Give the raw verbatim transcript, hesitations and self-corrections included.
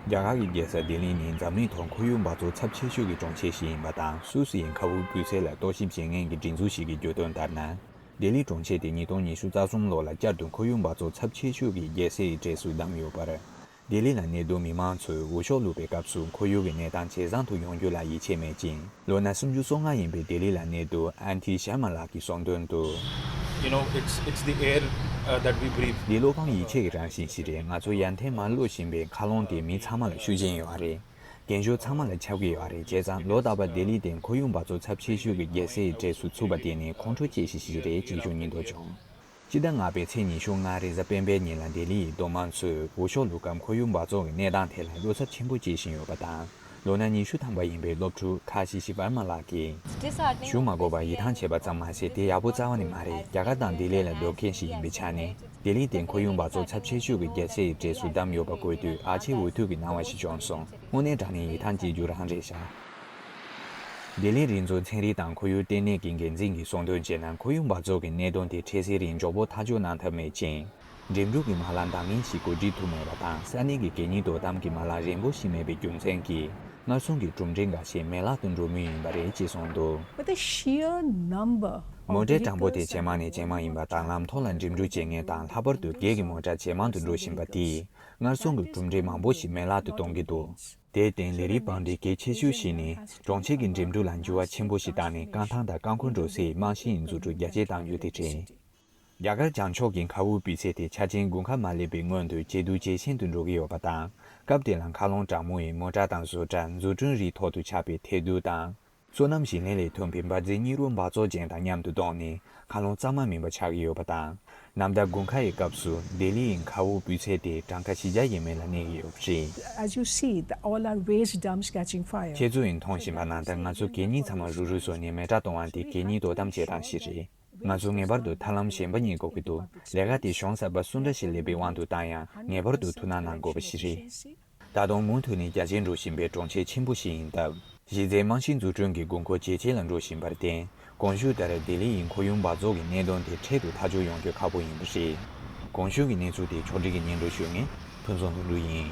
རྒྱ་གར་གྱི་རྒྱལ་ས་ལྡི་ལི་ནི་འཛམ་གླིང་ཐོག་ཁོར་ཡུག་འབག་བཙོག་ཚབས་ཆེ་ཤོས་ཀྱི་གྲོང་ཁྱེར་ཞིག་ཡིན་པ་དང་། སུད་སི་ཡི་མཁའ་དབུགས་སྤུས་ཚད་ལ་རྟོག་ཞིབ་བྱེད་མཁན་གྱི་སྒྲིག་འཛུགས་ཤིག་གིས་བརྗོད་དོན་ལྟར་ན། ལྡི་ལི་གྲོང་ཁྱེར་དེ་ཉིས་སྟོང་ཉི་ཤུ་རྩ་གསུམ་ལོ་ལ་བསྐྱར་དུ་ཁོར་ཡུག་འབག་བཙོག་ཚབས་ཆེ་ཤོས་ཀྱི་རྒྱལ་སའི་གྲས་སུ་བདམས་ཡོད་པར། ལྡི་ལི་ལ་གནས་སྡོད་མི་མང་ཚོས་འོས་ཤོག་བླུགས་པའི་སྐབས་སུ་ཁོར་ཡུག་གི་གནས་སྟངས་ཇེ་བཟང་དུ་ཡོང་རྒྱུ་ལ་ཡིད་ཆེས་མེད་ཅིང་། ལོ་ན་སུམ་ཅུ་སོ་ལྔ་ཡིན་པའི་ལྡི་ལི་ལ་གནས་སྡོད་ཨན་ཐི་ཤར་མ་ལགས་ཀྱིས་གསུངས་དོན་དུ། You know, it's, it's the air, uh, that we breathe. འདི་བློ་ཕམ་ཡིད་ཆེས་ཀྱི་རང་བཞིན་ཞིག་རེད། ང་ཚོ་ཡར་འཐེན་མར་ལོག་བཞིན་པའི་མཁའ་རླུང་དེ་མི་ཚང་མ་ལ་ཤུགས་རྐྱེན་ཡོད་རེད། རྒན་གཞོན་ཚང་མ་ལ་ཁྱབ་ཀྱི་ཡོད་རེད། བྱས་ཙང་ལོ་རྟག་པར་ལྡི་ལི་དེ་ཁོར་ཡུག་འབག་བཙོག་ཚབས་ཆེ་ཤོས་ཀྱི་རྒྱལ་སའི་གྲས་སུ་ཚུད་པ་དེ་ནི་ཁོང་ཁྲོ་སྐྱེ་གཞི་ཞིག་རེད་ཅེས་ཤོད་སྙིང་འདོད་བྱུང་། སྤྱི་ཟླ་ལྔ་པའི་ཚེས་ཉི་ཤུ་ལྔ་རེས་གཟའ་སྤེན་པའི་ཉིན་ལ་ལྡི་ལི་ཡི་སྡོད་དམངས་ཚོས་འོས་ཤོག་བླུགས་སྐབས་ཁོར་ཡུག་འབག་བཙོག་གི་གནས་སྟངས་ཐད་ལ་བློ་འཚབ་ཆེན་པོ་སྐྱེ་བཞིན་ཡོད་པ་དང་། ལོ་ན་ཉི་ཤུ་ཐམ་པ་ཡིན་པའི་སློབ་ཕྲུག་ཁ་ཤི་ཤི་ཝར་མ་ལགས་ཀྱིས། ཞུ་མ་དགོས་པར་ཡིད་ཐང་ཆད་པ་ཙམ་མ་ཟད། དེ་ཡག་པོ་རྩ་བ་ནས་མ་རེད། རྒྱ་གར་དང་ལྡི་ལི་ལ་སྡོད་མཁན་ཞིག་ཡིན་པའི་ཆ་ནས། ལྡི་ལི་དེ་ཁོར་ཡུག་འབག་བཙོག་ཚབས་ཆེ་ཤོས་ཀྱི་རྒྱལ་སའི་གྲས་སུ་བདམས་ཡོད་པ་འགོད་དུས། ཨ་ཆེ་འུ་ཐུག་གི་སྣང་བ་ཞིག་བྱུང་སོང་། དངོས་གནས་དྲང་གནས་ཡིད་ཐང་ཆད་རྒྱུ་རང་རེད་ཤག་ལྡི་ལིའི་རིག་མཛོད་ཚན་རིག་དང་ཁོར་ཡུག་ལྟེ་གནས་ཀྱི་འགན་འཛིན་གྱིས་གསུངས་དོན་བྱས་ན། ཁོར་ཡུག་འབག་བཙོག་གི་གནད་དོན་དེ་འཕྲལ་སེལ་རིང་མགྱོགས་པོ་ཐག་གཅོད་གནང་ཐབས་མེད་ཅིང་། འགྲིམ་འགྲུལ་གྱི་མ་ལག་འདང་ངེས་ཤིག་བཀོད་སྒྲིག་ཐུབ་མེད་པ་དང་། ས་གནས་ཀྱི་གད་སྙིགས་དོ་དམ་གྱི་མ་ལག་རན་པོ་ཞིག་མེད་པའི་རྒྱུ་མཚན་གྱིས། སྔར་སོང་གི་གྲུབ་འབྲས་འགའ་ཤས་མེད་བརླག་ཏུ་འགྲོ་མུས་ཡིན་པ་རེད་ཅེས་གསུངས་འདུག But the sheer number of མོ་ཊའི་གྲངས་འབོར་དེ་vehicles ཇེ་མང་ནས་ཇེ་མང་ཡིན་པ་དང་། ལམ་ཐོག་ལ་འགྲིམ་འགྲུལ་བྱེད་མཁན་དང་། ལྷག་པར་དུ་སྒེར་གྱི་མོ་ཊ་ཇེ་མང་དུ་འགྲོ་བཞིན་པ་དེས། སྔར་སོང་གི་གྲུབ་འབྲས་མང་པོ་ཞིག་མེད་བརླག་ཏུ་གཏོང་གི་འདུག་དེར་བརྟེན་ལས་རིགས་བང་སྒྲིག་གལ་ཆེ་ཤོས་ཤིག་ནི། གྲོང་ཁྱེར་གྱི་འགྲིམ་འགྲུལ་ལ་འགྱུར་བ་ཆེན་པོ་ཞིག་བཏང་ནས། རྐང་ཐང་དང་རྐང་འཁོར་འགྲོ་སའི་རྨང་གཞིའི་འཛུགས་སྐྲུན་རྒྱ་སྐྱེད་གཏང་རྒྱུ་དེ་རེད། རྒྱ་གར་བྱང་ཕྱོགས་ཀྱི་མཁའ་དབུགས་སྤུས་ཚད་དེ་ཆ་ཅན་དགུན་ཁ་མ་སླེབས་པའི་སྔོན་དུ་ཇེ་སྡུག་ཇེ་ཞན་དུ་འགྲོ་གི་ཡོད་པ་དང་། སྐབས་དེ་ལ་མཁའ་རླུང་གྲང་མོ་ཡིས་མོ་ཊ་དང་བཟོ་གྲྭ། འཛུགས་སྐྲུན་རིགས་ཐོག་ཏུ་ཆགས་པའི་ཐལ་རྡུལ་དང་། སོ་ནམ་ཞིང་ལས་ལས་ཐོན་པའི་འབར་རྫས་གཉིས་རོ་འབག་བཙོག་ཅན་དང་མཉམ་དུ་བསྡོངས་ནས། མཁའ་རླུང་གཙང་མ་མིན་པ་ཆགས་ཀྱི་ཡོད་པ་དང་། ནམ་ཟླ་དགུན་ཁ་ཡི་སྐབས་སུ་ལྡི་ལི་ཡི་མཁའ་དབུགས་སྤུས་ཚད་དེ་གྲངས་ཀ་བཞི་བརྒྱ་ཡས་མས་ལ་གནས་ཀྱི་ཡོད་པ་རེད། As you see, the, all our waste dumps catching fire. ཁྱེད་ཚོ་ཡིས་མཐོང་བཞིན་པ་ནང་ལྟར། ང་ཚོ་གད་སྙིགས་ཚང་མ་རུབ་རུབ་བཟོས་ནས་མེ་སྲེག་གཏོང་བ་འདི་གད་སྙིགས་དོ་དམ་བྱེད་སྟངས་ཤིག་རེད། ང་ཚོ་ངེས་པར་དུ་ཐབས་ལམ་གཞན་པ་རྙེད་དགོས་ཀྱི་འདུག་ལས་ཀ་དེ་གཞུང་གསར་པ་སུ་འདྲ་ཞིག་སླེབས་པའི་དབང་དུ་བཏང་ཡང་། ངེས་པར་དུ་ཐུགས་སྣང་གནང་དགོས་པ་ཞིག་རེད། ད་དུང་མུ་མཐུད་ནས་རྒྱ་ཆེར་འགྲོ་བཞིན་པའི་གྲོང་ཁྱེར་ཆེན་པོ་ཞིག་ཡིན་སྟབས། གཞི་རྩའི་རྨང་གཞིའི་འཛུགས་སྐྲུན་གྱི་དགོས་མཁོ་ཇེ་ཆེ་ལ་འགྲོ་བཞིན་པར་བརྟེན། གོང་ཞུས་ལྟར་ལྡི་ལི་ཡི་ཁོར་ཡུག་འབག་བཙོག་གི་གནད་དོན་དེ་འཕྲལ་དུ་ཐག་གཅོད་ཡོང་རྒྱུ་ཁག་པོ་ཡིན་པ་རེད། གོང་ཞུས་ཀྱི་གནས་ཚུལ་དེ་ཕྱོགས་སྒྲིག་གིས་སྙན་སྒྲོན་ཞུ་མཁན་ཕུན་ཚོགས་ལྷུན་གྲུབ་ཡིན།